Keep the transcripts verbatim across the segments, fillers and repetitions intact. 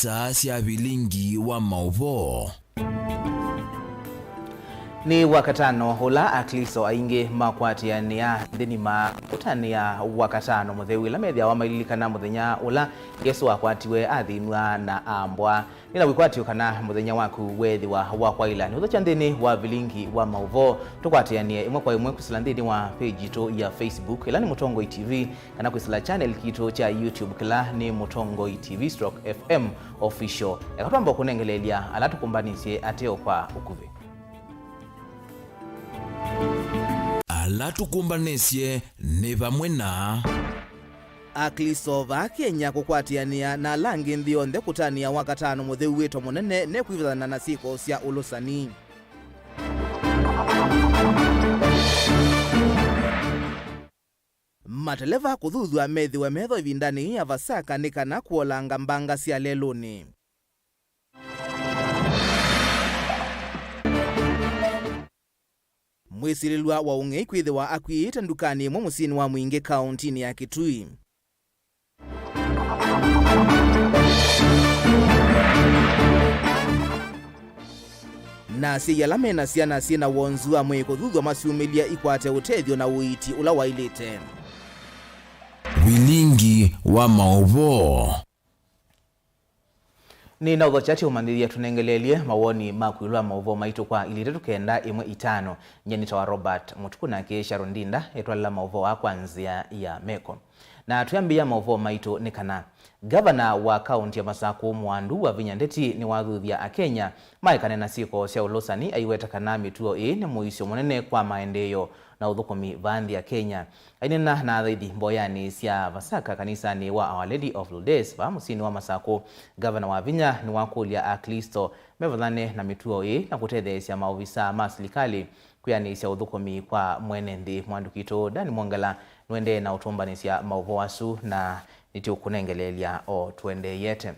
Saa sya vilingi wa maũvoo. Nĩ Wakatano ũla Aklĩsto aingĩ makwatĩanĩa nthĩnĩ ma kũtanĩa Wakatano mũtheu, ĩla methĩawa maililikana mũthenya ũla Yesũ wakwatiwe, athĩnw'a, na ambwa. Nĩna wĩkwatyo kana mũthenya waku weethĩwa wa kwaĩla nĩũthokya nthĩnĩ wa vilingi wa maũvoo. Tũkwatĩanĩe ĩmwe kwa ĩmwe kwĩsĩla nthĩnĩ wa page yitũ ya Facebook, ĩla nĩ Mũtongoi T V, kana kwĩsĩla channel kitũ kya YouTube, kĩla nĩ Mũtongoi T V stroke F M Official. Eka twamba kũnengeleelya ala tũkũmbanĩsye ateo kwa ũkuvĩ. Ala tũkũmbanĩsye nĩ vamwe na Aklĩsto vaa Kenya kũkwatĩanĩa na ala angĩ nthĩ yonthe kũtanĩa Wakatano mũtheu wĩto mũnene nĩ kwĩvathana na syĩko sya ũlũsani. Mateleva kũthuthw'a methĩwe metho ĩvindanĩ yĩĩ ya Vasaka nĩ kana kũolanga mbanga sya lelũnĩ. Mwĩsilĩlw'a wa ũng'ei kwĩthĩwa akw'ĩĩte ndukanĩ ĩmwe mũsyĩnĩ wa Mwingĩ kaũntinĩ ya Kitui. Na asyai ala me na syana syĩ na wonzu wa mwĩĩ kũthuthw'a masyumĩlye ikwate ũtethyo na ũiiti ũla waĩlĩte. Vilingi wa maũvoo. Nĩnaũthokya tĩ ũmanyĩthya tũnengeleelye mawoni maku ĩũlũ wa maũvoo maitũ kwa ilĩ itatũ kenda ĩmwe itano. Nyie nĩtawa Robert Mũtuku, nake Sharon Ndinda etwalĩla maũvoo aa kwa nzĩa ya meko. Na twĩambĩĩa maũvoo maitũ nĩ kana, ngavana wa kaũnti ya Masakũ Mwandu Wavinya Ndeti nĩwathuthya Akenya maekane na syĩko sya ũlũsani, aiweta kana mĩtuo ĩĩ nĩ mũisyo mũnene kwa maendeeo na ũthũkũmi vaa nthĩ ya Kenya. Aineena na athaithi mboyanĩ sya Vasaka kanisanĩ wa Our Lady of Lourdes vaa mũsyĩnĩ wa Masakũ, ngavana Wavinya nĩwakũlya Aklĩsto mevathane na mĩtuo ĩĩ na kũtetheesya maovisaa ma silikalĩ kwĩanĩsya ũthũkũmi kwa mwene nthĩ. Mwandĩki witũ Dan Mwongela nũendee na ũtũmbanĩsya maũvoo asu na nĩtũkũnengeleelya o tũendeeyete.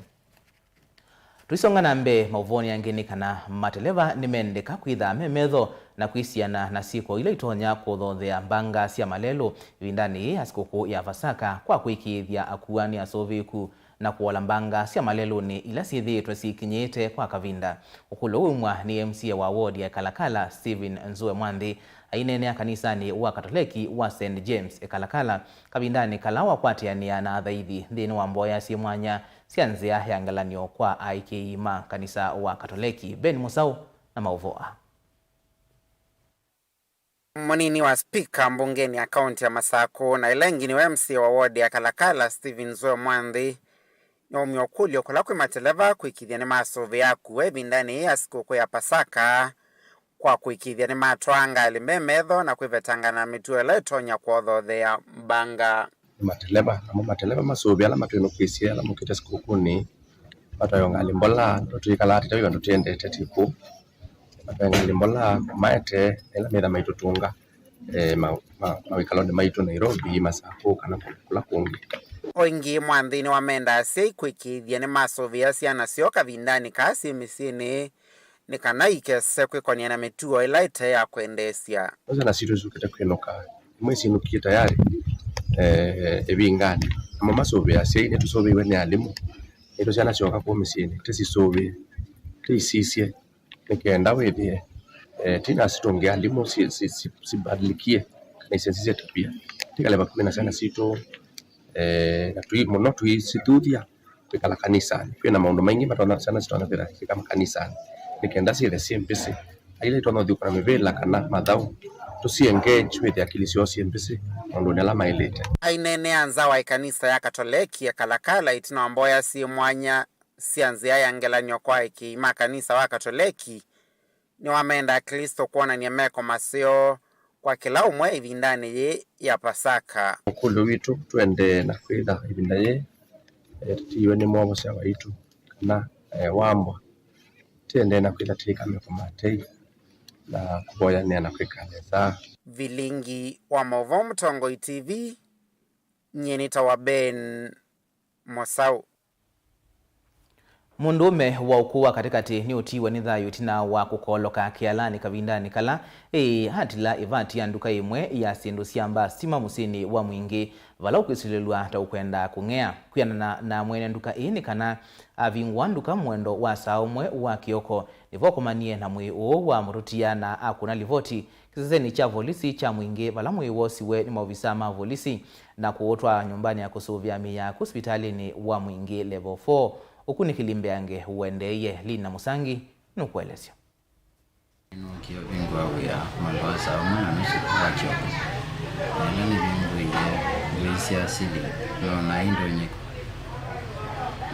Tũisonga na mbee, maũvoonĩ angĩ nĩ kana mateleva nĩmendeka kwĩthaa me metho na kwĩsiana na syĩko ila itonya kũthothea mbanga sya malelũ ĩvindanĩ yĩĩ ya sikũkũ ya Vasaka kwa kũĩkĩĩthya akuani asũvĩĩku na kũola mbanga sya malelũnĩ ila syĩthĩĩtwe syĩkinyĩĩte kwa kavinda. Ũkũlyo ũũ waumw'a nĩ M C A wa ward ya Kalakala, Stephen Nzue Mwanthi, aineenea kanisanĩ wa Katoleki wa Saint James Kalakala kavindanĩ kala wakwatĩanĩa na athaithi nthĩnĩ wa mboya syĩ mwanya sya nzĩa ya ngelany'o kwa aĩkĩĩi ma kanisa wa Katoleki. Ben Mũsaũ na maũvoo aa. Mũnini wa spika mbungenĩ ya kaũnti ya Masakũ na ĩla ĩngĩ nĩwe M C A wa ward ya Kalakala, Stephen Nzue Mwanthi, nĩwaumya ũkũlyo kũla kwĩ mateleva kũĩkĩĩthya nĩmasũvĩa akũũ ĩvindanĩ yĩĩ ya sikũkũ ya Pasaka, kwa kũĩkĩĩthya nĩmatwaa ngalĩ me metho na kwĩvetangana na mĩtuo ĩla ĩtonya kũothothea mbanga. Nĩ mateleva, namo mateleva masũvĩa ala matwĩnũkĩsye, ala mokĩte sikũkũnĩ, matwaĩwa ngalĩ mbola, ndo twĩkalaa tĩtavĩwa ndo tũendete tikũ. Matwaĩwa ngalĩ mbola, maete, ĩla metha maitũtũnga, eh, ma, ma, mawĩkalonĩ maitũ Nairobi, Masakũ, kana kũla kũngĩ. O ĩngĩ, Mwanthi nĩwamenda asyai kũĩkĩĩthya nĩmasũvĩa syana syoo kavindanĩ kaa syĩ mĩsyĩnĩ, nĩ kana ikese kwĩkonĩa na mĩtuo ĩla ĩte ya kwendeesya. Ĩla syana sitũ syũkĩte kwĩnũka, imwe isinũkie tayarĩ, eh, ĩvinganĩ. Namo masũvĩe asyai, nĩtũsũvĩiwe nĩ alimũ. Nĩtũ syana syoka kũu mĩsyĩnĩ, tĩsisũvĩe, tĩisisye, nĩ kenda wĩthĩe, eh, tinasitũngĩa alimũ si, si, si, sibadilikie kana isensisye tabia. Tikale vakuvĩ na syana sitũ, eh, na tũi, mũno tũisithuthya kwĩkala kanisanĩ. Kwĩ na maũndũ maingĩ matonya, syana sitonya kwĩthĩa syĩka makanisanĩ, nĩ kenda syĩthe syĩ mbĩsĩ. Aila itonya ũthiũkũna mĩvĩla kana mathaũ, tũsi engage wĩthĩa akili syoo syĩ mbĩsĩ maũndũnĩ ala maĩlĩte. Aineenea nza wa ĩkanisa ya Katoleki ya Kalakala ĩtina wa mboya syĩ mwanya sya nzĩa ya ngelany'o kwa aĩkĩĩi ma kanisa wa Katoleki, nĩwamenda Aklĩsto kwonany'a meko maseo kwa kĩla ũmwe ĩvindanĩ yĩĩ ya Pasaka. Ũkũlyo witũ tũendee na kwĩtha ĩvinda yĩĩ, eh, tũtiiwe nĩ mwovosya waitũ kana, eh, wambwa. Tũendee na kwĩtha twĩka meko ma tei na kũvoyanĩa na kwĩka nesa. Vilingi wa maũvoo Mũtongoi T V, nyie nĩtawa Ben Mũsaũ. Mũndũũme wa ũkũũ wa katĩkatĩ nĩũtiiwe nĩ thayũ ĩtina wa kũkooloka kĩalanĩ kavindanĩ kala ĩĩ atila ĩvati ya nduka ĩmwe ya syĩndũ sya mbaa sitima mũsyĩnĩ wa Mwingĩ, vala ũkwĩsilĩlw'a ta ũkwenda kũng'ea. Kwĩanana na mwene nduka ĩĩ nĩ kana avingũa nduka mwendo wa saa ũmwe wa kĩoko, nĩvo akomanie na mwĩĩ ũũ wa mũtũtia na akũna livoti kĩsesenĩ kya volisi kya Mwingĩ, vala mwĩĩ wosiwe nĩ maovisaa ma volisi na kũũtwaa nyũmbanĩ ya kũsũvĩa mĩĩ ya ku sivitalĩnĩ wa Mwingĩ Level four. Ũkunĩkĩli mbeange ũendeeie. Lina Mũsangi nũkũelesya. Nĩnookie ũvingũa wĩa mwendo wa saa ũmwe na nusu wa kĩoko. Na ĩla nĩvingũie, ngũisya ceiling, noona ĩndonyeka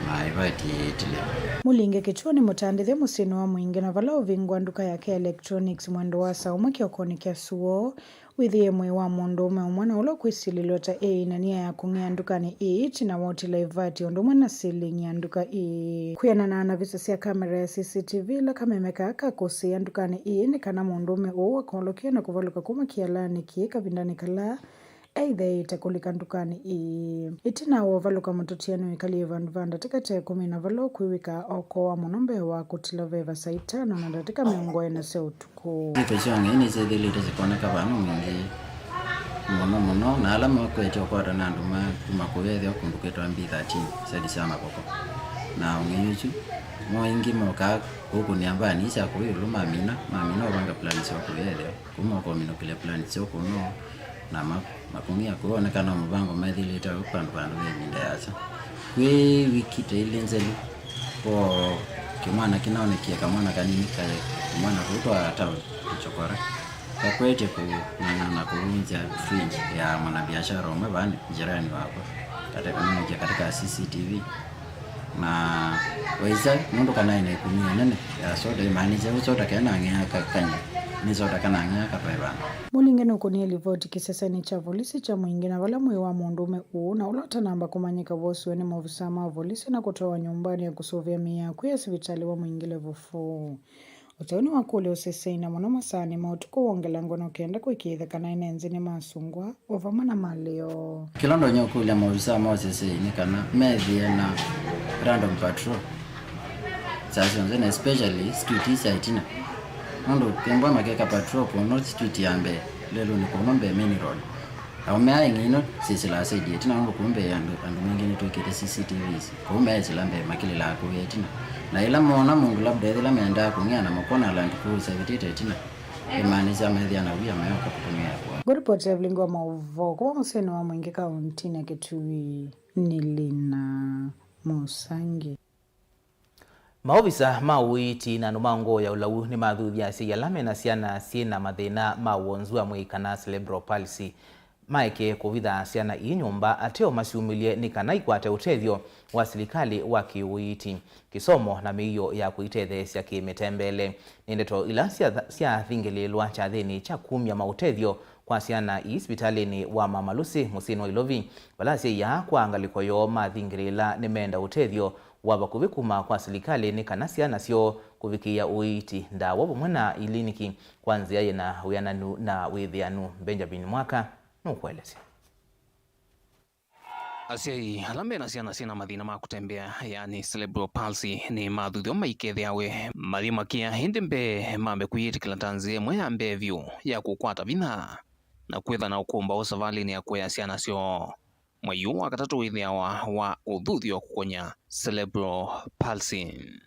na ĩvati yĩĩtile. Mũlinge Kĩtuo nĩ mũtandĩthya mũsyĩnĩ wa Mwingĩ, na vala ũvingũa nduka yake ya electronics mwendo wa saa ũmwe kĩokonĩ kya suo, wĩthĩie mwĩĩ wa mũndũũme ũmwe na ũla ũkwĩsilĩlw'a ta ĩĩ na nia ya kũng'ea ndukanĩ ĩĩ ĩtina wa ũtila ĩvati ũndũ ũmwe na ceiling ya nduka ĩĩ. Kwĩanana na visa sya kamera ya C C T V, ĩla kameme kaa kakũsĩĩa ndukanĩ ĩĩ nĩ kana mũndũũme ũũ akoolokie na kũvalũka kuma kĩalanĩ kĩĩ kavindanĩ kala eĩthĩĩte kũlika ndukanĩ ĩĩ. Ĩtina wa ũvalũka mũtũtia nĩwĩkalie vandũ va ndatĩka ta ĩkũmi na vala ũkwĩw'ĩka okooa mũno mbee wa kũtila veva saa itano na ndatĩka mĩongo ĩna sya ũtukũ. Syĩko sya ũng'ei nĩsyĩthĩlĩte sikoneka vano Mwingĩ mũno mũno, na ala mekwete ũkwata na andũ ma kuma kũu ethĩwa kũndũ kwĩtwa B thirteen, seli sya Mavoko. Na ũng'ei ũsu, mo aingĩ mokaa kũkũnĩa mbani sya kũu ĩũlũ mamina, mamina ũvanga plani sya kũu ethĩwa kũu mokominũkĩlya plani sya kũu no, na ma- makũng'ĩa kũu oneka no mũvango methĩlĩte ũu vandũ vandũ ve ĩvinda yasa. Kwĩ wiki ta ilĩ nzelu, kwoo kĩmwana kĩnaonekie, kamwana kanini kaĩ kĩmwana kũu twa town tũchokora, kakwetye kũng'ang'ana kũvunzya fridge ya mwanabiashara ũmwe vaa jirani wakwa, kate- kanonekie katika C C T V. Na waisa nũndũ kanaĩ na ĩkunia nene ya soda, imaanisha ũ soda kenang'ea kakanya, nĩ soda kanang'ea katwae vandũ. Mũlinge nũkũnie livoti kĩsesenĩ kya volisi kya Mwingĩ, na vala mwĩĩ wa mũndũũme ũũ na ũla ũtanamba kũmanyĩka wosiwe nĩ maovisaa ma volisi na kũtwawa nyũmbanĩ ya kũsũvĩa mĩĩ ya akw'ũ ya sivitalĩ wa Mwingĩ Level four. Ũteu nĩwakũlya ũseseina mũno masaanĩ ma ũtukũ wa ngelekany'o kenda kũĩkĩĩthya kana ene nzĩ nĩmasũngwa o vamwe na malĩo. Kĩla ndonya ũkũlya maovisaa ma ũsesei nĩ kana methĩe na random patrol saa syonthe, na especially street ii sya ĩtina, nũndũ kĩmbwa makeka patrol kũno street ya mbee lelũnĩ kũno mbee main road. Aũme aa ing'ei ino syĩsĩlaa saidi ya ĩtina nũndũ kũu mbee andũ, andũ maingĩ nĩtwĩkĩte C C T Vs. Kũu meesĩla mbee makĩlĩlaa kũu ya ĩtina. Na yĩla moona mũndũ labda ethĩla mendaa kũng'ea na makona Land Cruiser ĩvĩtĩte ĩtina, ĩmaanisya methĩa na wia meoka kũtũng'ea kũa. Ngũripoti ya vilingi wa maũvoo kuma mũsyĩnĩ wa Mwingĩ kauntinĩ ya Kitui nĩ Lina Mũsangi. Maovisa ma ũiiti na andũ ma ngoo ya ũlau nĩmathuthya asyai ala mena syana syĩ na mathĩna ma wonzu wa mwĩĩ kana cerebral palsy maeke kũvitha syana ii nyũmba ateo masyumĩlye nĩ kana ikwate ũtethyo wa silikalĩ wa kĩũiiti, kĩsomo na mĩio ya kũitetheesya kĩmĩtembeele. Nĩ ndeto ila sya- syathingĩlĩĩlwa kyathĩnĩ kya kumya maũtethyo kwa syana ii sivitalĩnĩ wa Mama Lucy mũsyĩnĩ wa Ilovi, vala asyai aa kwa ngalĩko yoo mathingĩlĩĩla nĩmenda ũtethyo wa vakuvĩ kuma kwa silikalĩ nĩ kana syana syoo kũvikĩĩa ũiiti, ndawa vamwe na iliniki kwa nzĩa yĩna wĩananu na wĩthĩanu. Benjamin Mwaka nũkũelesya. Asyai ala mena syana syĩna mathĩna ma kũtembea, yani cerebral palsy, nĩmathuthw'a maikethĩawe mayĩmakĩa ĩndĩ mbee mambe kwĩyĩtĩkĩla ta nzĩa ĩmwe ya mbee vyũ ya kũkwata vinya na kwĩtha na ũkũmbaũ savalĩnĩ ya kũea syana syoo. Mwei ũũ wa katatũ wĩthĩawa wa ũthuthyo kũkony'a cerebral palsy.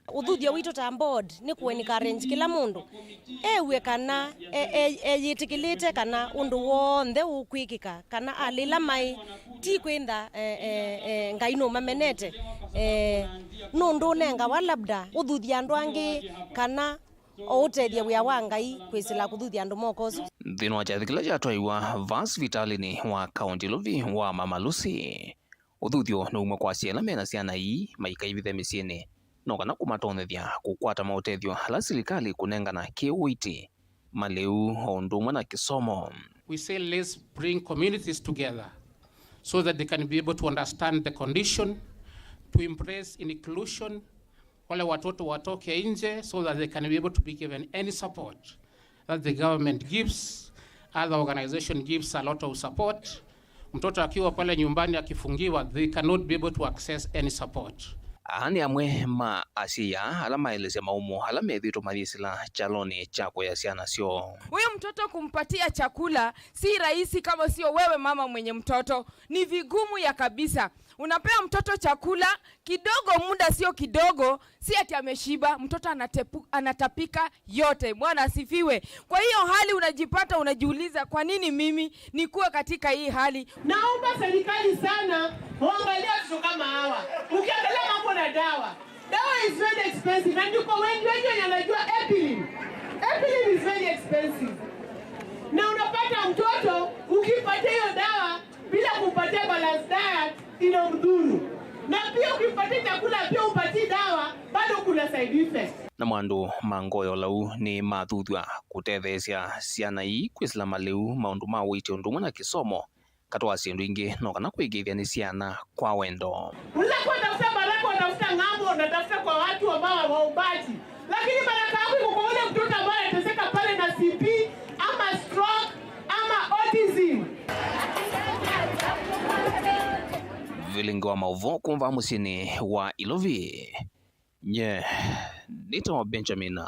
Ũthuthyo witũ ta board nĩ kũ encourage kĩla mũndũ ew'e kana e- e- eyĩtĩkĩlĩte kana ũndũ w'onthe ũkwĩkĩka, kana alĩla maĩ ti kwĩntha e- e- e- Ngai nũmamenete, e- nũndũ ũnengawa labda ũthuthya andũ angĩ kana o ũtethya wĩa wa Ngai kwĩsĩla kũthuthya andũ moko ũsu. Nthĩnĩ wa kyathĩ kĩla kyatwaiwa vaa sivitalĩnĩ wa kaũnti Ilovi wa Mama Lucy, ũthuthyo nĩ ũmwe kwa asyai ala mena syana ii maikaivithe mĩsyĩnĩ, no kana kũmatonyethya kũkwata maũtethyo ala silikalĩ ĩkũnengana kĩ-ũiiti, malĩu, o ũndũ ũmwe na kĩsomo. We say let's bring communities together so that they can be able to understand the condition, to embrace inclusion, wale watoto watoke nje so that they can be able to be given any support that the government gives, other organization gives a lot of support. Mtoto akiwa pale nyumbani akifungiwa, they cannot be able to access any support. Aa nĩ amwe ma asyai aa ala maelesya maumo ala methĩĩtwe mayĩsĩla kyalonĩ kya kũea syana syoo. Huyu mtoto kumpatia chakula si rahisi kama sio wewe mama mwenye mtoto. Ni vigumu ya kabisa. Unapea mtoto chakula kidogo, muda sio kidogo, si ati ameshiba, mtoto anatepu, anatapika yote. Bwana asifiwe. Kwa hiyo hali unajipata unajiuliza, kwa nini mimi nikuwe katika hii hali? Naomba serikali sana waangalie watoto kama hawa. Ukiangalia mambo na dawa, dawa is very expensive, na ndio kwa wengi wengi wenye anajua Epilim. Epilim is very expensive, na unapata mtoto ukimpatia hiyo dawa bila kumpatia balance diet inamdhuru, na pia ukimpatia chakula pia umpatie dawa, bado kuna side effects. Na mwandũ ma ngoyo lau nĩ mathuthw'a kũtetheesya syana ii kwĩsĩla malĩu, maũndũ ma ũiiti ũndũ ũmwe na kĩsomo. Katwaa syĩndũ ingĩ no kana kũĩkĩĩthya nĩ syana kwa wendo. Unaweza kuwa unatafuta baraka, unatafuta ng'ambo, unatafuta kwa watu ambao waombaji, lakini baraka yako iko kwa ule mtoto ambaye anateseka pale na C P ama stroke ama autism. Vilingi wa maũvoo kuma vaa mũsyĩnĩ wa Ilovi. Nye nĩtawa Benjamin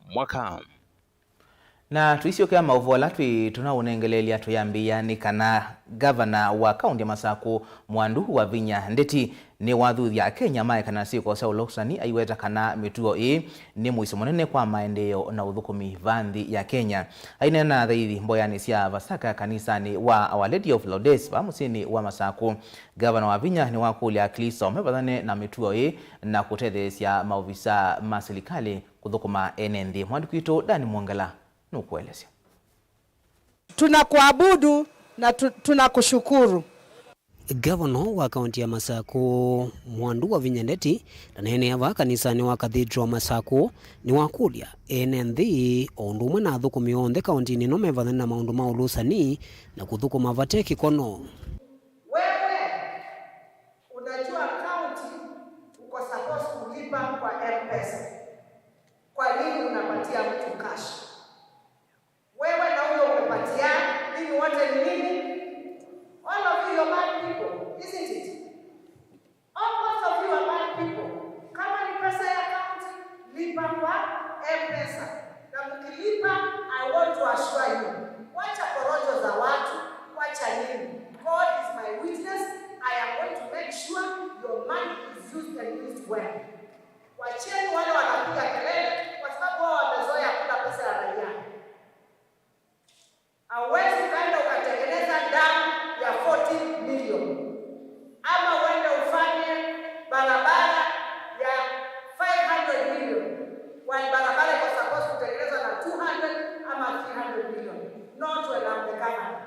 Mwaka. Na tũisyokea maũvoo ala twĩ tũnaũnengeleelya tũyambĩĩa nĩ kana ngavana wa kaũntĩ ya Masakũ, Mwandu Wavinya Ndeti, nĩwathuthya Akenya maekana na syĩko sya ũlũsani, aiweta kana mĩtuo ĩĩ nĩ mũisyo mũnene kwa maendeeo na ũthũkũmi vaa nthĩ ya Kenya. Aineena na athaithi mboyanĩ sya Vasaka kanisanĩ wa Our Lady of Lourdes vaa mũsyĩnĩ wa Masakũ, Ngavana Wavinya nĩwakũlya Aklĩsto mevathane na mĩtuo ĩĩ na kũtetheesya maovisaa ma silikalĩ kũthũkũma ene nthĩ. Mwandĩki witũ Dani Mwongela nũkũelesya. Tunakuabudu na tu, tunakushukuru. Ngavana wa kaunti ya Masakũ, Mwandu Wavinya Ndeti, ndaneenea vaa kanisanĩ wa Cathedral Masakũ, nĩwakũlya ene nthĩ o ũndũ ũmwe na athũkũmi onthe kauntinĩ ĩno mevathane na maũndũ ma ũlũsani na kũthũkũma vate kĩkono. Wewe unajua county uko supposed kulipa kwa M-Pesa. Kwa nini unapatia mtu cash? Wewe na huyo umepatia, ninyi wote ni nini? All of you are bad people, isn't it? All most of you are bad people. Kama ni pesa ya county, lipa kwa M-Pesa. Na mkilipa, I want to assure you, wacha porojo za watu, wacha nini. God is my witness, I am going to make sure your money is used and used well. Wacheni wale wanapiga kelele kwa sababu wao wamezoea kula pesa ya raia. Hauwezi ukaenda ukatengeneza dam ya forty million ama uende ufanye barabara ya five hundred million, while barabara iko supposed kutengenezwa na two hundred ama three hundred million, not when I'm the governor.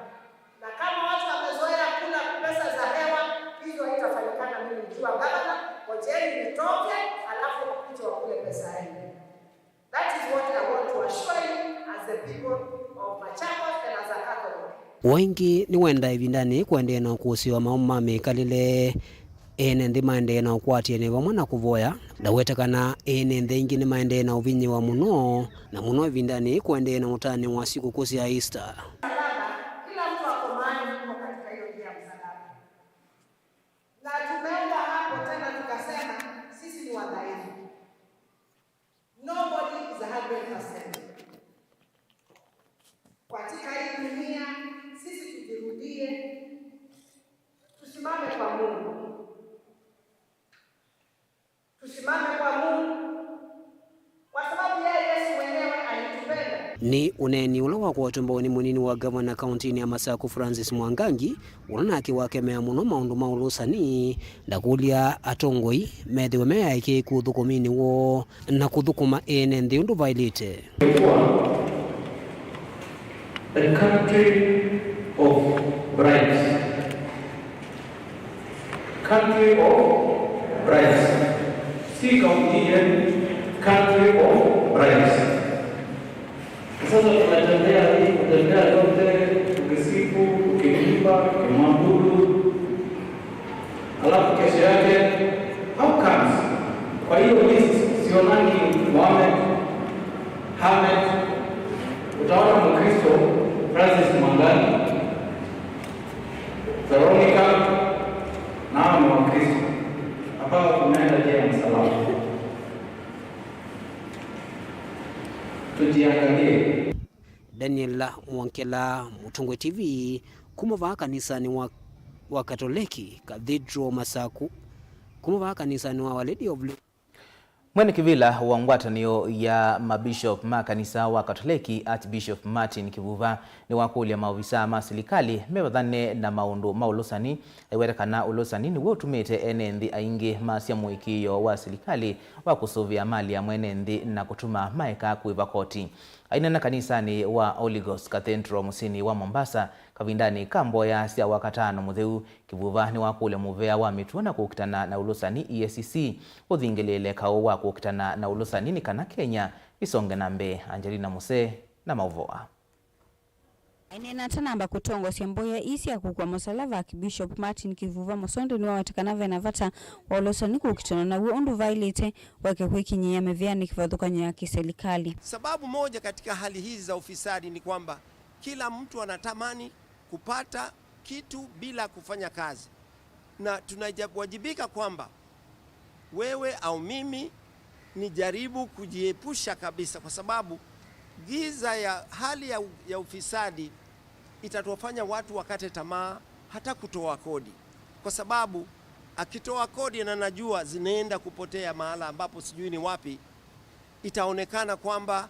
Na kama watu wamezoea kula pesa za hewa, hizo haitafanyikana mimi nikiwa gavana. Ngojeni nitoke, alafu wakuje wakule pesa yenu. That is what I want to assure you as the people of Machakos and as a Catholic. O ĩngĩ nĩwenda ĩvindanĩ kũendeea na ũkũsĩ wa maũndũ ma mĩkalĩle. Ene nthĩ maendee na ũkwatĩanĩ vamwe na kũvoya. Ndaweta kana ene nthĩ aingĩ nĩmaendee na ũvinyĩwa mũno, na mũno ĩvindanĩ yĩĩ kũendee na ũtanĩ wa sikũkũ sya Easter. Kila mtu ako mahali yuko katika hiyo njia ya msalaba. Na tumeenda hapo tena tukasema sisi ni wadhaifu. Nobody is a hundred percent. Katika hii dunia, sisi tujirudie, tusimame kwa Mungu. Tusimame kwa Mungu, kwa sababu yeye Yesu mwenyewe alitupenda. Nĩ ũneeni ũla wakwatwe mbau nĩ mũnini wa ngavana kauntinĩ ya Masaku Francis Mwangangi, ũla nake wakemea mũno maũndũ ma ũlũsani, ndakũlya atongoi methĩwe me aĩkĩĩku ũthũkũminĩ woo na kũthũkũma ene nthĩ ũndũ vaĩlĩte. The country of brides. Country of brides. Si kaunti yenu, country of brides. Sasa tunatembea hii, kutembea yote, ukisifu, ukiimba, ukimwabudu. Alafu kesho yake, how comes? Kwa hiyo mi sionangi Mohamed, Hamed, utaona Mkristo, Francis Mwangangi, Veronica, nao ni Wakristo ambao tunaenda jehanamu. Tujiangalie. Daniel Mwankela, Mũtongoi T V, kuma vaa kanisanĩ wa, wa Katoleki, Cathedral Masaku, kuma vaa kanisanĩ wa Our Lady of Lu- Mwene kĩvĩla wa ngwatanĩo ya mabishop ma kanisa wa Katoleki, Archbishop Martin Kivuva, nĩwakũlya maovisaa ma silikalĩ mevathane na maũndũ ma ũlũsani, aiweta kana ũlũsani nĩw'o ũtumĩte ene nthĩ aingĩ masya mũĩkĩĩo wa silikalĩ wa kũsũvĩa mali ya mwene nthĩ na kũtuma maeka kũĩva koti. Aineena kanisanĩ wa Holy Ghost Cathedral mũsyĩnĩ wa Mombasa kavindanĩ ka mboya sya Wakatano Mũtheu, Kivuva nĩwakũlya mũvea wa mĩtuo na kũkitana na ũlũsani, E A C C, ũthingĩlĩĩle kaũ wa kũkitana na ũlũsani nĩ kana Kenya ĩsonge na mbee. Angelina Musee na maũvoo aa. Aineena atanamba kũtongosya mboya ii sya kũkua mũsalava, Archbishop Martin Kivuva Mũsonde nĩwaweta kana ve na vata wa ũlũsani kũkitana naw'o ũndũ vaĩlĩte, wake kwĩkinyĩĩa mĩvĩanĩ kĩvathũkany'o ya kĩselikalĩ. Sababu moja katika hali hizi za ufisadi ni kwamba kila mtu anatamani kupata kitu bila kufanya kazi, na tunawajibika kwamba wewe au mimi ni jaribu kujiepusha kabisa, kwa sababu giza ya hali ya, ya ufisadi itatuwafanya watu wakate tamaa hata kutoa kodi, kwa sababu akitoa kodi na najua zinaenda kupotea mahala ambapo sijui ni wapi, itaonekana kwamba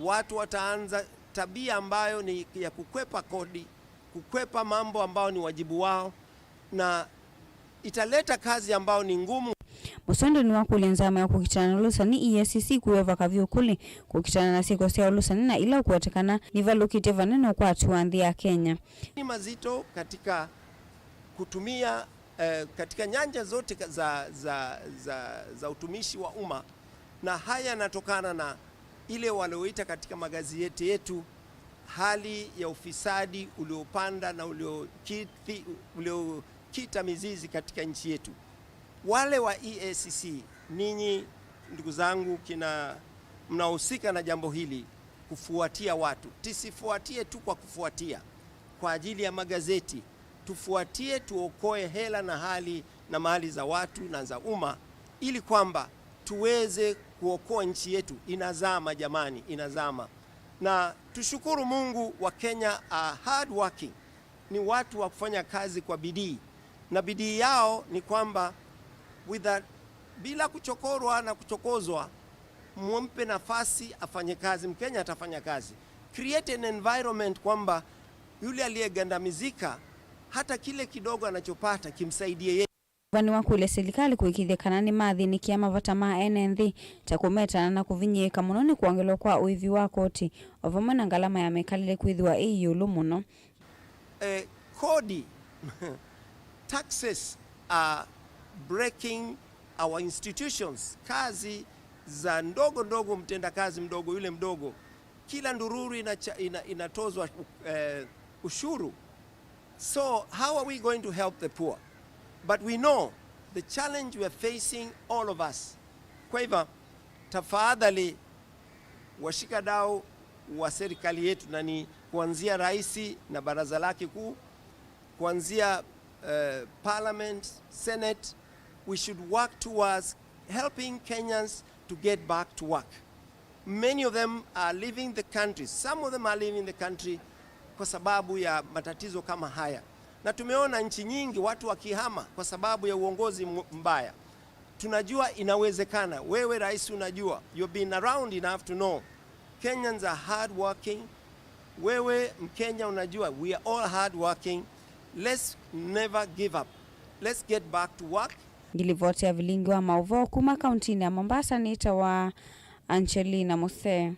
watu wataanza tabia ambayo ni ya kukwepa kodi, kukwepa mambo ambayo ni wajibu wao, na italeta kazi ambayo ni ngumu. Mũsonde nĩwakũlya nzama ya kũkitana na ũlũsani, E A C C, kwĩova kavyũ kũlĩ kũkitana na syĩko sya ũlũsani na ila ũkwetekana nivalũkĩtye vanene ũkwati wa nthĩ ya Kenya. Ni mazito katika kutumia, eh, katika nyanja zote ka-, za, za, za, za utumishi wa umma, na haya yanatokana na ile walioita katika magazeti yetu hali ya ufisadi uliopanda na uliokiti-, uliokita mizizi katika nchi yetu. Wale wa E A C C, ninyi ndugu zangu, kina mnahusika na jambo hili, kufuatia watu, tusifuatie tu kwa kufuatia kwa ajili ya magazeti, tufuatie, tuokoe hela na hali na mali za watu na za umma, ili kwamba tuweze kuokoa nchi yetu. Inazama jamani, inazama. Na tushukuru Mungu, wa Kenya are hard working, ni watu wa kufanya kazi kwa bidii, na bidii yao ni kwamba with a, bila kuchokorwa na kuchokozwa, mumpe nafasi afanye kazi, Mkenya atafanya kazi. Create an environment kwamba yule aliyegandamizika, hata kile kidogo anachopata kimsaidie yeye. Vaa nĩwakũlya silikalĩ kũĩkĩĩthya kana nĩmathĩnĩkĩa mavata ma ene nthĩ, ta kũmetana na kũvinyĩĩka mũno nĩ kwongelwa kwa ũĩvi wa koti, o vamwe na ngalama ya mĩkalĩle kwĩthĩwa ĩ ĩũlũ mũno. Eh, kodi, taxes are breaking our institutions. Kazi za ndogo ndogo, mtenda kazi mdogo, yule mdogo, kila ndururu inacha-, ina-, inatozwa, eh, ushuru. So how are we going to help the poor? But we know the challenge we are facing, all of us. Kwa hivyo, tafadhali, washikadau wa serikali yetu, na ni kuanzia rais na baraza lake kuu, kuanzia, eh, parliament, senate, we should work towards helping Kenyans to get back to work. Many of them are leaving the country. Some of them are leaving the country kwa sababu ya matatizo kama haya. Na tumeona nchi nyingi watu wakihama kwa sababu ya uongozi mu-, mbaya. Tunajua inawezekana. Wewe rais unajua. You've been around enough to know. Kenyans are hard working. Wewe Mkenya unajua, we are all hard working. Let's never give up. Let's get back to work. Ngilivoti ya vilingi wa maũvoo kuma kauntinĩ ya Mombasa nĩtawa Angelina Musee.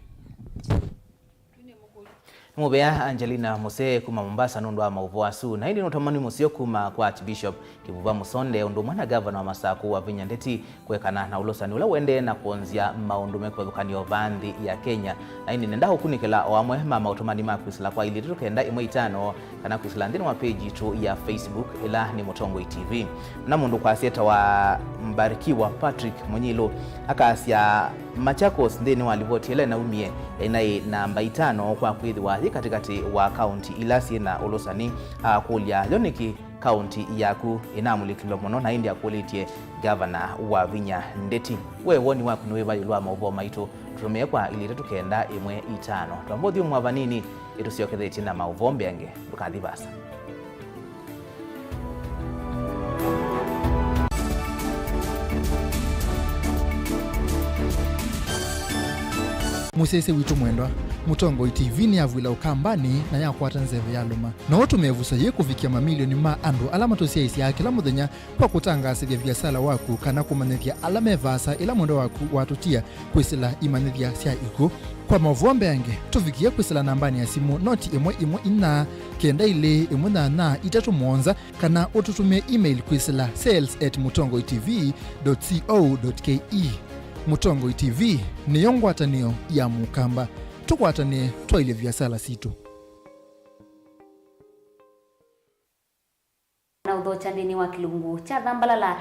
Nĩ mũvea Angelina Musee kuma Mombasa nũndũ wa maũvoo asu. Na ĩndĩ nũtũmani mũseo kuma kwa Archbishop Kivuva Mũsonde ũndũ ũmwe na ngavana wa Masaku Wavinya Ndeti kwekana na ũlũsani ũla ũendee na kwonzya maũndũ me kĩvathũkany'o vaa nthĩ ya Kenya. Na ĩndĩ nenda ũkunĩkĩla o amwe ma maũtũmani ma kwĩsĩla kwa ilĩ itatũ kenda ĩmwe itano kana kwĩsĩla nthĩnĩ wa page yitũ ya Facebook ĩla nĩ Mũtongoi T V. Na mũndũ kwasya etawa Mbarikiwa Patrick Mũnyilũ akasya Machakos nthĩnĩ wa livoti ĩla ĩnaumie yaĩ naĩ namba itano kwa kwĩthĩwa yĩ katĩkatĩ wa kaunti ila syĩ na ũlũsani. Akũlya yo nĩkĩ kaunti yaku ĩnamũlĩkĩlwe mũno, na ĩndĩ akũlĩtye Ngavana Wavinya Ndeti. We woni waku nĩ wĩva ĩũlũ wa maũvoo maitũ Tũmĩe kwa ilĩ itatũ kenda ĩmwe itano. Twamba ũthyũmũa vanini, ĩtũsyokethetye na maũvoo mbeange. Ndũkathi vaasa. Mũsyaĩĩsya witũ mwendwa, Mũtongoi T V nĩyavw'ĩla Ũkambanĩ na yakwata nzeve ya lũma. No ũtũme ĩvuso yĩĩ kũvikĩa mamilioni ma andũ ala matũsyaĩĩsyaa kĩla mũthenya kwa kũtangaasĩthya viasala waku kana kũmanyĩthya ala me vaasa ĩla mwendwa waku watũtia kwĩsĩla imanyĩthya sya ikw'ũ. Kwa maũvoo mbeange, tũvikĩe kwĩsĩla nambanĩ ya simũ noti ĩmwe ĩmwe inya kenda ilĩ ĩmwe nyanya itatũ mũonza, kana ũtũtũmĩe email kwĩsĩla sales at mũtongoi T V dot co dot K E. Mũtongoi T V nĩyo ngwatanĩo ya Mũkamba. Tũkwatanĩe twaĩlye viasala sitũ. Na ũthokya nthĩnĩ wa kĩlungu kya thambalala.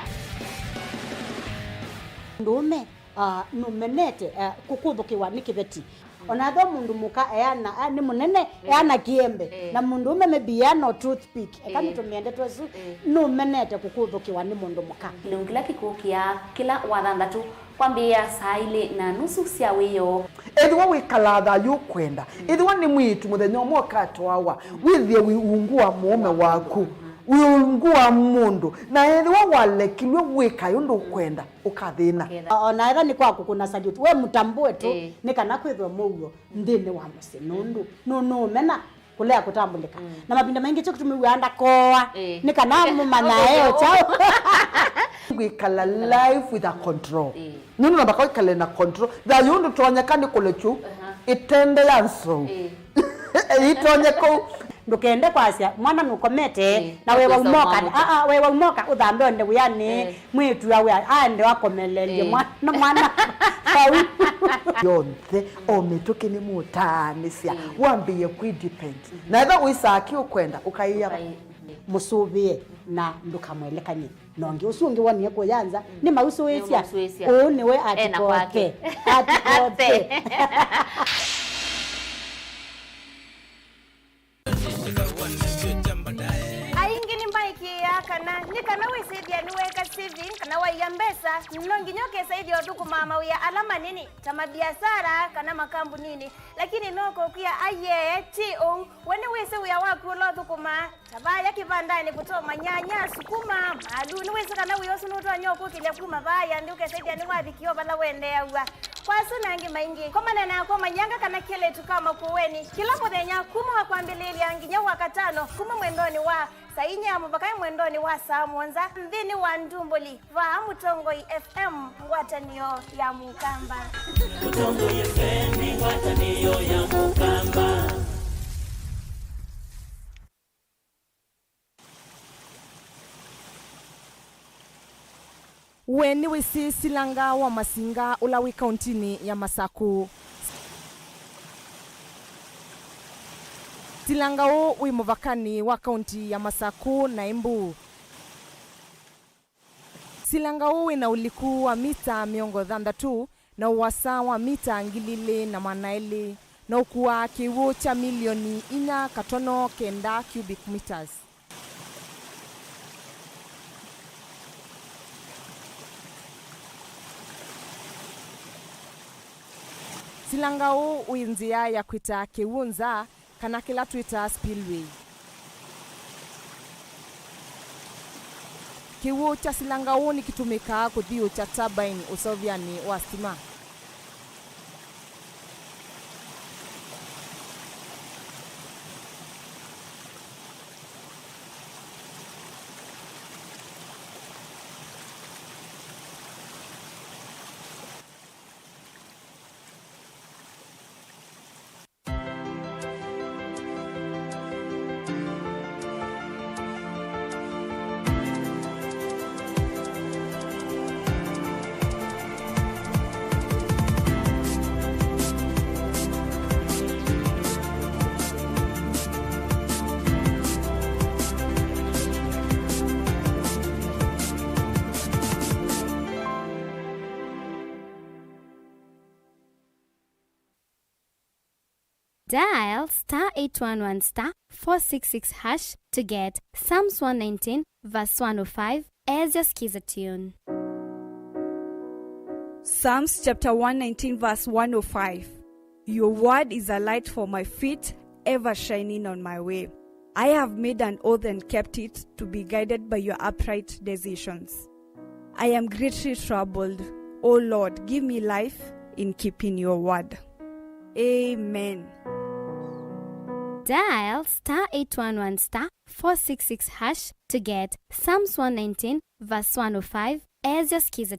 Mũndũũme, ah, nũmenete, ah, kũkũthũkĩwa nĩ kĩveti. Ona ethĩwa mũndũ mũka eana, ah, nĩ mũnene, eh, eana kĩembe. Eh. Na mũndũũme maybe eana o toothpick. Eka, eh, nĩtũmĩe ndeto ĩsu, eh, nũmenete kũkũthũkĩwa nĩ mũndũ mũka. Kĩlungu kĩla kĩkũkĩa kĩla wathanthatũ. Kwambĩĩa saa ilĩ na nusu sya wĩoo. Ethĩwa wĩkalaa thayũ ũkwenda, ethĩwa nĩ mwĩĩtu mũthenya ũmwe ũkatwawa, wĩthĩe wĩ ungu wa mũũme waku, wĩ ungu wa mũndũ, na ethĩwa walekilw'e wĩkae ũndũ ũkwenda, ũkathĩna. Ũkethĩa. O na ethĩwa nĩ kwa kũkũna salute, we mũtambũe tu, ĩĩ, nĩ kana kwĩthwe mũuo nthĩnĩ wa mũsyĩ, nũndũ nũ-, nũũmena kũlea kũtambũlĩka. Mm. Na mavinda maingĩ kyo kĩtũmĩw'aa ndakooa, ĩĩ, nĩ kana mũmanyae o kyaũ. Kwĩkala life with a control. Ĩĩ. Nũndũ namba kwĩkale na control. Thayũ ndũtonyeka nĩ kũlekyu, aha, ĩtende ya nsou. Ĩĩ. Ĩtonye kũu. Ndũkende kwasya, mwana nũkomete, ĩĩ, na wewa ũkwĩsa ũmoka, ũmwamũka. Aa, wewa ũmoka, ũthambe onde wĩanĩ, ĩĩ, mwĩĩtu awe aende akomelelye, ĩĩ, mwana, mwana. Vau. Yonthe, o mĩtũkĩ nĩmũtaanĩsya, ĩĩ, wambĩĩe kwĩ depend. Mhm. Na ethĩwa wĩsaa kĩ ũkwenda, ũkaĩa. Ũkaĩ-, ĩĩ. Mũsũvĩe na ndũkamwelekany'e na ũngĩ. Ũsu ũngĩ wonie kũya nza, mm, nĩmausũĩsya. Nĩmausũĩsya. Ũũ nĩwe ena kwake. Atikoke. Atikoke. Aingĩ nĩmaĩkĩĩaa kana nĩ kana wĩsĩthya nĩweeka saving kana waia mbesa, no nginya ũkesa ĩthya ũthũkũmaa mawĩa ala manini ta mabiasara kana makambuninĩ. Lakini no kũkwĩa, aiee, ti ũu. We nĩwĩsĩ wĩa waku ũla ũthũkũmaa, ta vaya kĩvandanĩ kũtoma nyanya, sukuma, malu. Nĩwĩsĩ kana wĩa ũsu nũtonya ũkũkĩlya kuma vaya nthĩ ũkesethĩa nĩwavikie o vala wendeeaw'a. Kwa asu na angĩ maingĩ, komana nakwa manyanga kana kelĩtu ka Makueni kĩla mũthenya kuma wa kwambĩlĩĩlya nginya Wakatano, kuma mwendonĩ wa saa inya mũvaka mwendonĩ wa saa mũonza nthĩnĩ wa ndumbũli. Vaa Mũtongoi F M, ngwatanĩo ya Mũkamba. Mũtongoi F M, ngwatanĩo ya Mũkamba. We nĩwĩsĩ Silanga wa Masinga ũla wĩ kauntinĩ ya Masakũ? Silanga ũũ wĩ mũvakanĩ wa kaunti ya Masakũ na Embu. Silanga ũũ wĩ na ũliku wa mita mĩongo thanthatũ na ũasa wa mita ngili ilĩ na maana elĩ, na ũkuaa kĩw'ũ kya milioni inya katono kenda cubic meters. Silanga ũũ wĩ nzĩa ya kwĩta kĩw'ũ nza, kana kĩla twĩtaa spillway. Kĩw'ũ kya Silanga ũũ nĩkĩtũmĩkaa kũthiũũkya turbine ũseũvyanĩ wa sitima. Dial star eight one one star four six six hash to get Psalms one nineteen verse one oh five as your Skiza tune. Psalms chapter one nineteen, verse one oh five. Your word is a light for my feet, ever shining on my way. I have made an oath and kept it, to be guided by your upright decisions. I am greatly troubled. O Lord, give me life in keeping your word. Amen. Dial star eight one one star four six six hash to get Psalms one nineteen, verse one oh five as your Skiza.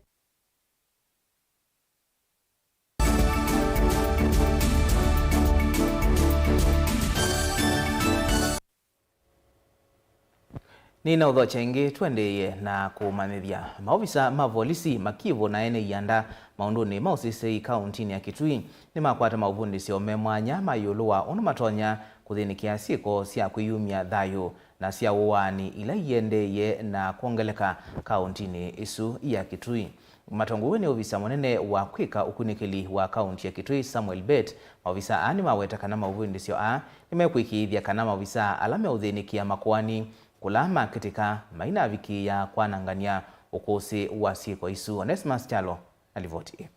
Nĩnaũthokya ĩngĩ, tũendeeye na kũmanyĩthya. Maovisa ma volisi, makivũ na ene ianda maũndũnĩ ma ũseseĩ kaũntinĩ ya Kitui nĩmakwata maũvundĩsyo me mwanya ma ĩũlũ wa ũndũ matonya kũthĩnĩkĩa syĩko sya kwĩyumya thayũ na sya ũaani ila iendeeye na kwongeleka kaũntinĩ ĩsu ya Kitui. Matongoew'e nĩ ovisa mũnene wa kwĩka ũkunĩkĩli wa kaũnti ya Kitui, Samuel Bett, maovisa aa nĩmaweta kana maũvundĩsyo aa nĩmekwĩkĩĩthya kana maovisa ala meũthĩnĩkĩa makoani kũla makĩtĩka mainavikĩĩa kwanangany'a ũkũsĩ wa syĩko isu. Onesmus Kyalo na livoti ĩĩ.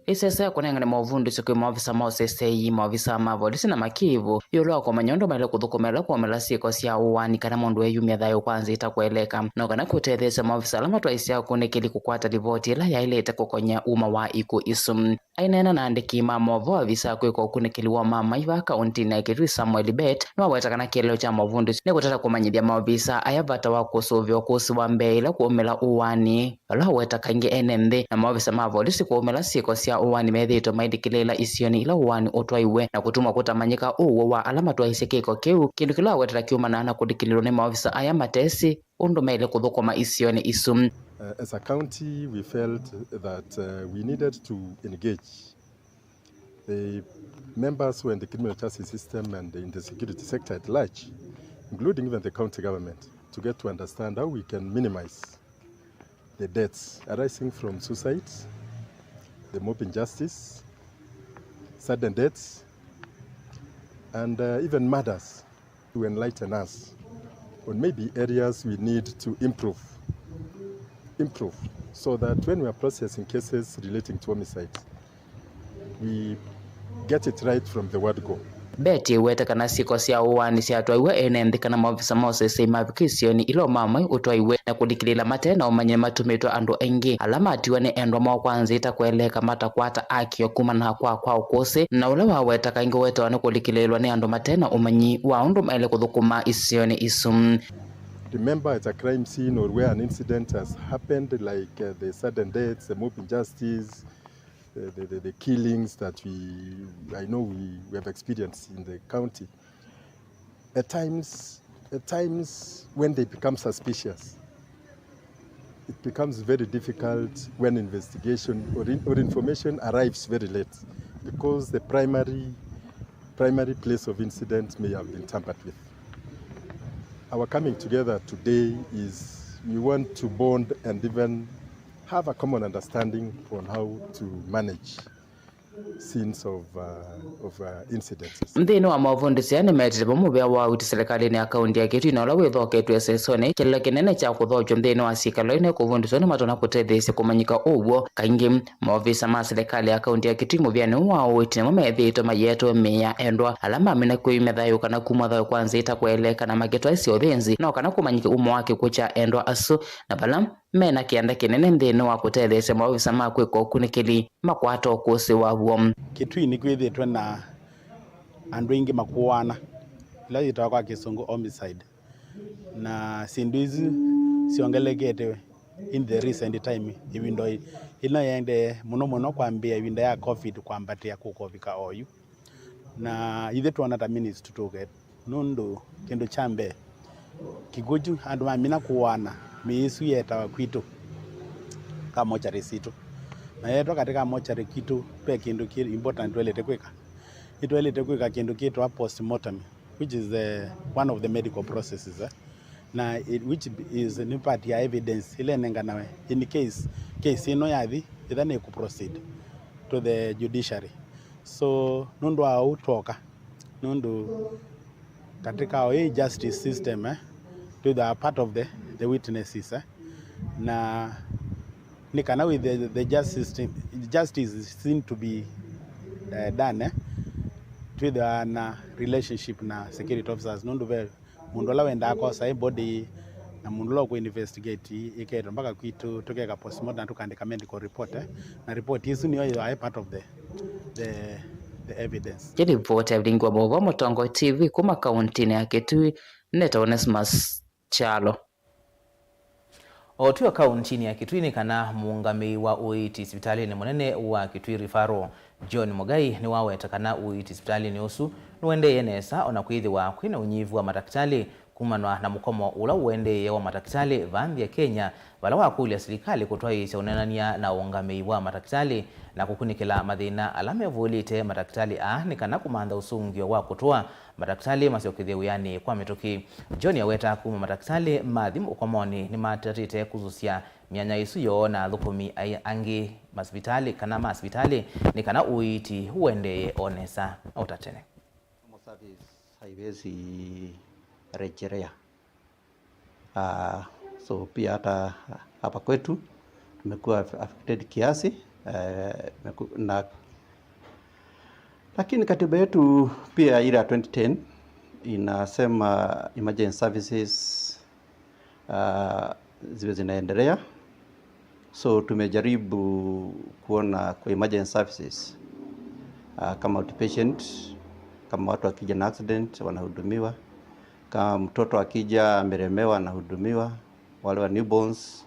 Ĩsese ya kũnengane maũvundĩsyo kwĩ maovisa ma ũseseĩ, maovisa ma volisi na makivũ ĩũlũ wa kũmanya ũndũ maĩle kũthũkũma ĩla kwaumĩla syĩko sya ũaani kana mũndũ eyumya thayũ kwa nzĩa ĩtakũeleka, no kana kũtetheesya maovisa ala matwaĩsya ũkunĩkĩli kũkwata livoti ĩla yaĩlĩte kũkony'a uma wa ikw'ũ isu. Aineena na andĩki ma maũvoo, avisa kwĩka ũkunĩkĩli wa mamai va kaũntinĩ ya Kitui, Samuel Bett, nĩwaweta kana kĩeleelo kya maũvundĩsyo nĩ kũtata kũmanyĩthya maovisa aya vata wa kũsũvĩa ũkũsĩ wa mbee ĩla kwaumĩla ũaani. Vala aweta kaingĩ ene nthĩ na maovisa ma volisi kũũmĩla syĩko sya ũaani methĩĩtwe maindĩkĩlĩĩla isionĩ ila ũaani ũtwaiwe na kũtumwa kũtamanyĩka ũw'o wa ala matwaisye kĩko kĩu, kĩndũ kĩla awetete kyumanaa na kũlikĩlĩlwa nĩ maovisa aya matesĩ ũndũ maĩle kũthũkũma isionĩ isu. Uh, as a county, we felt that, uh, we needed to engage the members who are in the criminal justice system and in the security sector at large, including even the county government, to get to understand how we can minimize the deaths arising from suicides, the mob injustice, sudden deaths, and, uh, even murders, to enlighten us on maybe areas we need to improve, improve, so that when we are processing cases relating to homicides, we get it right from the word go. Bett ĩwete kana syĩko sya ũaani syatwaiwe ene nthĩ kana maovisa ma ũseseĩ mavika isionĩ ila ũmamai ũtwaiwe na kũlikĩlĩĩla mate na ũmanyi nĩmatumĩtwe andũ aingĩ ala matiwa nĩ endwa moo kwa nzĩa ĩtakũeleeka matakwata akĩo kumana kwa kwa ũkũsĩ, na ũla waweta kaingĩ ũetawa nĩ kũlikĩlĩĩlwa nĩ andũ mate na ũmanyi wa ũndũ maĩle kũthũkũma isionĩ isu. Remember, at a crime scene or where an incident has happened, like, uh, the sudden deaths, the mob injustice, the, the, the, the killings that we, I know we, we have experienced in the county, at times, at times when they become suspicious, it becomes very difficult when investigation or, in, or information arrives very late, because the primary, primary place of incident may have been tampered with. Our coming together today is we want to bond and even have a common understanding on how to manage scenes of, uh, of, uh, incidences. Nthĩnĩ wa maũvundĩsyo aya nĩmetĩte vamwe mũvea wa ũiiti silikalĩnĩ ya kaũnti ya Kitui na ũla wĩthoketw'e ĩsesonĩ, kĩlĩlo kĩnene kya kũthokywa nthĩnĩ wa syĩkalo ii nĩ kũvundĩsw'a nĩ matona kũtetheesya kũmanyĩka ũw'o. Kaingĩ, maovisa ma silikalĩ ya kaũnti ya Kitui mũvĩanĩ ũũ wa ũiiti nĩmo methĩĩtwe mayĩetwe mĩĩ ya endwa ala mamina kwĩyumya thayũ kana kumw'a thayũ kwa nzĩa ĩtakũeleeka na makĩtwaĩsya ũthĩnzi, no kana kũmanyĩke umo wa kĩkw'ũ kya endwa asu, na vala me na kĩanda kĩnene nthĩnĩ wa kũtetheesya maovisa ma kwĩka ũkunĩkĩli makwata ũkũsĩ wa w'o. Kitui nĩkwĩthĩĩtwe na andũ aingĩ makũaana, ila yĩtawa kwa Kĩsũngũ homicide, na syĩndũ isu syongelekete in the recent time, ĩvinda ĩ-, ĩla yaendee mũno mũno kwambĩĩa ĩvinda ya covid kwambatĩa kũka ũvika oyu. Na ithyĩ twona ta ministry tũke, nũndũ kĩndũ kya mbee, kĩkw'ũ kyu andũ mamina kũaana, mĩĩ ĩsu yetawa kwitũ ka mochari sitũ. Na yetwa katĩ ka mochari kwitũ, ve kĩndũ kĩ important twaĩlĩte kwĩka. Nĩtwaĩlĩte kwĩka kĩndũ kĩtawa postmortem, which is the, one of the medical processes, eh? Na it, which is, nĩ part ya evidence ĩla ĩnenganawe in case case ĩno yathi, ĩtha nĩ kũ proceed to the judiciary. So, nũndũ wa ũu twoka, nũndũ katika ĩĩ justice system, eh, twĩthĩawa part of the, the witnesses, eh, na Nĩ kana with the, the justice, justice seem to be uh, done eh? Twĩthĩwa na relationship na security officers nũndũ ve mũndũ ũla wendaa kosa ĩ body na mũndũ ũla ũkũ investigate ĩketwe mpaka kwitũ tũkeka postmortem na tũkaandĩka medical report eh? Na report ĩsu nĩyo yaĩ part of the, the, the evidence. Kĩlipoti ya vilingi wa maũvoo Mũtongoi T V kuma kauntinĩ ya Kitui, nĩtawa Onesmus Kyalo. O twĩ o kauntinĩ ya Kitui nĩ kana mũũngamĩi wa ũiiti sivitalĩnĩ mũnene wa Kitui Referral, John Mugai, nĩwaweta kana ũiiti sivitalĩnĩ ũsu nũendeeye nesa, o na kwĩthĩwa kwĩ na ũnyivu wa matakĩtalĩ kumanwa na mũkomo ũla ũendeeye wa matakĩtalĩ vaa nthĩ ya Kenya, vala wakũlya silikalĩ kũtwaĩĩsya ũneenany'a na ũũngamĩi wa matakĩtalĩ na kũkunĩkĩla mathĩna ala mevũĩlĩte matakĩtalĩ aa nĩ kana kũmantha ũsũngĩo wa kũtũa matakĩtalĩ masyokethye wĩanĩ kwa mĩtũkĩ. John aweta kuma matakĩtalĩ mathi ũkomonĩ nĩmatatĩte kũsũsya myanya ĩsu yoo na athũkũmi ai angĩ masivitalĩ kana ma sivitalĩ nĩ kana ũiiti ũendeeye o nesa o ta tene. Normal service haiwezi rejelea. Ah, so pia hata hapa kwetu tumekuwa aff-, affected kiasi eh, meku- na lakini katiba yetu pia ile ya twenty ten inasema emergency services ah, ziwe zinaendelea. So tumejaribu kuona kwa emergency services ah, kama outpatient, kama watu wakija na accident wanahudumiwa, kama mtoto akija amelemewa anahudumiwa, wale wa newborns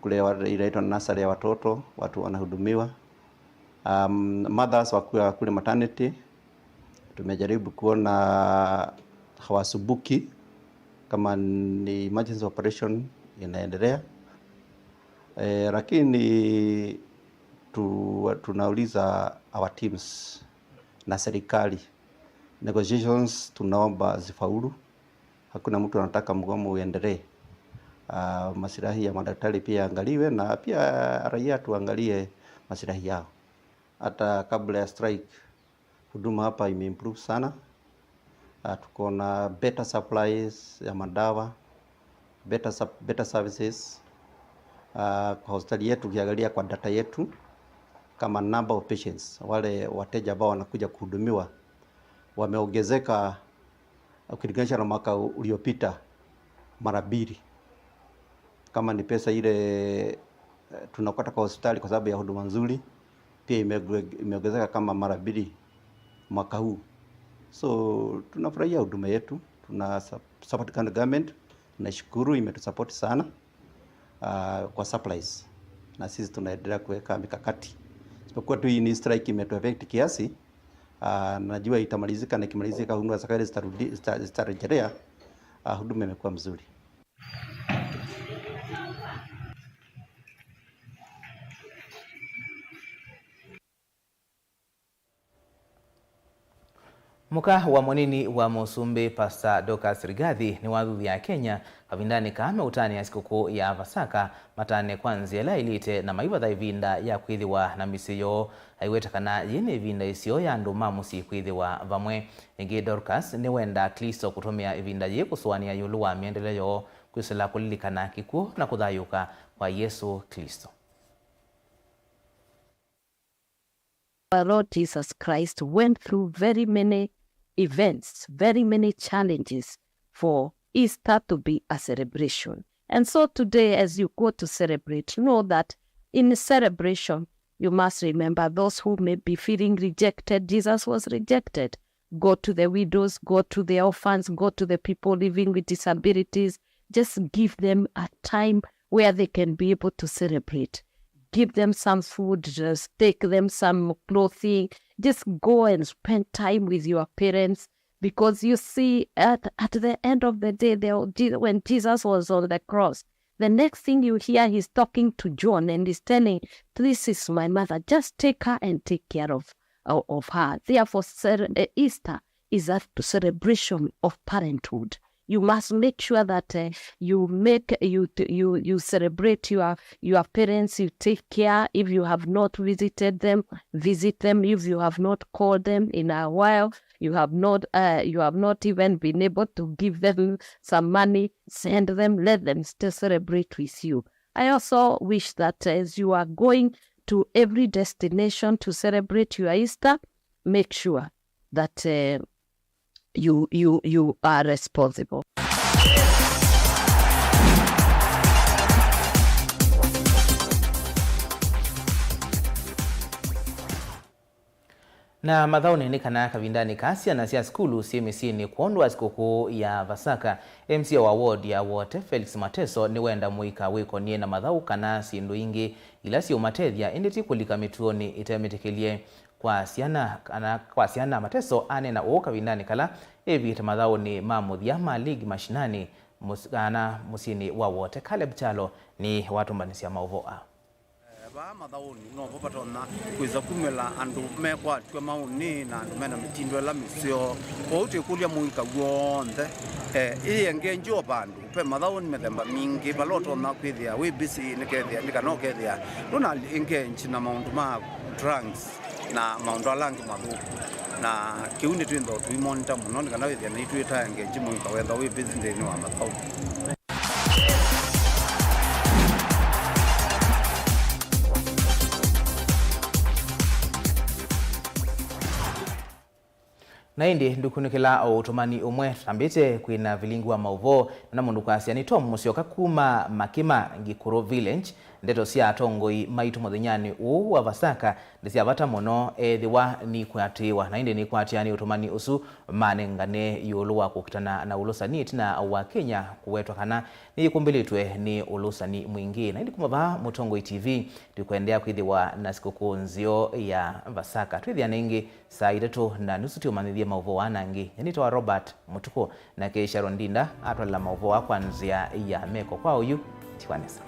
kule wa- inaitwa nasari ya watoto watu wanahudumiwa. Um, mothers wakiwa kule maternity tumejaribu kuona hawasumbuki kama ni emergency operation inaendelea. Eh, lakini tu, tunauliza our teams na serikali, negotiations tunaomba zifaulu. Hakuna mtu anataka mgomo uendelee. Ah, masilahi ya madaktari pia yaangaliwe na pia raia tuangalie masilahi yao. Hata kabla ya strike huduma hapa imeimprove sana. Ah, tuko na better supplies ya madawa, better, sup- better services. Ah, kwa hospitali yetu ukiangalia kwa data yetu kama number of patients, wale wateja ambao wanakuja kuhudumiwa wameongezeka ukilinganisha na mwaka uliopita mara mbili. Kama ni pesa ile eh, tunapata kwa hospitali kwa sababu ya huduma nzuri pia ime- imeongezeka kama mara mbili mwaka huu. So tunafurahia huduma yetu, tuna sup- support county government, tunashukuru imetusupport sana uh, kwa supplies, na sisi tunaendelea kuweka mikakati, isipokuwa tu hii ni strike imetuaffect kiasi. Uh, najua itamalizika, na ikimalizika huduma za kawaida zitarudi- zita- zitarejelea. Uh, huduma imekuwa mzuri. Mũka wa mũnini wa mũsumbĩ, Pastor Dorcas Rigathi, nĩwathuthya Akenya kavindanĩ kaa meũtanĩa sikũkũ ya Vasaka, matane kwa nzĩa ĩla yaĩlĩte na maivatha ĩvinda ya kwĩthĩwa na mĩsyĩ yoo. Aiweta kana yĩĩ nĩ ĩvinda ĩseo ya andũ ma mũsyĩ kwĩthĩwa vamwe. Ĩngĩ, Dorcas nĩwendaa Aklĩsto kũtũmĩa ĩvinda yĩĩ kũsũanĩa ĩũlũ wa mĩendele yoo, kwĩsĩla kũlilikana kĩkw'ũ na kũthayũũka kwa Yesũ Klĩsto. Our Lord Jesus Christ went through very many events, very many challenges for Easter to be a celebration. And so today, as you go to celebrate, know that in celebration, you must remember those who may be feeling rejected. Jesus was rejected. Go to the widows, go to the orphans, go to the people living with disabilities. Just give them a time where they can be able to celebrate. Give them some food, just take them some clothing. Just go and spend time with your parents, because you see, at, at the end of the day, they, when Jesus was on the cross, the next thing you hear, he's talking to John and he's telling, "This is my mother. Just take her and take care of, of her." Therefore, Easter is a celebration of parenthood. You must make sure that uh, you make you you you celebrate your your parents. You take care. If you have not visited them, visit them. If you have not called them in a while, you have not uh, you have not even been able to give them some money, send them. Let them still celebrate with you. I also wish that as you are going to every destination to celebrate your Easter, make sure that uh, you, you, you are responsible. Na mathaũnĩ nĩ kana kavindanĩ ka syana sya sukulu syĩ mĩsyĩnĩ kwondũ wa sikũkũ ya Vasaka, M C A wa ward ya Wote, Felix Mateso, nĩwenda mũika wĩkonie na mathaũ kana syĩndũ ingĩ ila syĩũmatethya, ĩndĩ ti kũlika mĩtuonĩ ĩtemĩtĩkĩlye kwa syana, kana kwa syana. Mateso aneena ũũ kavindanĩ kala ĩvĩte mathaũnĩ ma mũthya ma ligi mashinani mũs-, kana mũsyĩnĩ wa Wote. Caleb Kyalo nĩ watũmbanĩsya maũvoo aa. Eh, vaa mathaũnĩ novo vatonya kwĩsa kumĩla andũ mekwatw'a maũnĩ na andũ mena mĩtindo ĩla mĩseo. Kwoou twĩkũlya mũika w'onthe, eh, ĩyengenji o vandũ. Ve mathaũnĩ mĩthemba mingĩ, vala ũtonya kwĩthĩa wĩ busy nĩkethĩa, nĩ kana ũkethĩa ndũna engage na maũndũ ma drugs na maũndũ ala angĩ mathũku. Na kĩu nĩtwĩthĩawa tũimonita mũno nĩ kana wĩthĩa naitũ ĩta engage mũika wethĩwa wĩ busy nthĩnĩ wa mathaũ. Na ĩndĩ ndũkunĩkĩla o ũtũmani ũmwe tũtambĩte kwĩna vilingi wa maũvoo, na mũndũ kwasya nĩ Tom Mũsyoka kuma Makima, Ngikũrũ Village. Ndeto sya atongoi maitũ mũthenyanĩ ũũ wa Vasaka nĩ sya vata mũno, ethĩwa nikwatĩĩwa, na ĩndĩ nĩkwatĩanĩ ũtũmani ũsu manengane ĩũlũ wa kũkitana na ũlũsani ĩtina wa Kenya kũwetwa kana nĩyĩkũmbĩlĩtwe nĩ ũlũsani mwingĩ. Na ĩndĩ kuma vaa Mũtongoi T V, tũkũendeea kwĩthĩwa na sikũkũ nzeo ya Vasaka. Twĩthĩane ĩngĩ saa itatũ na nusu tũmanyĩthye maũvoo aa na angĩ. Nyie nĩtawa Robert Mũtukũ, nake Sharon Ndinda atwalela maũvoo aa kwa nzĩa ya meko. Kwa oyu, tiwa nesa.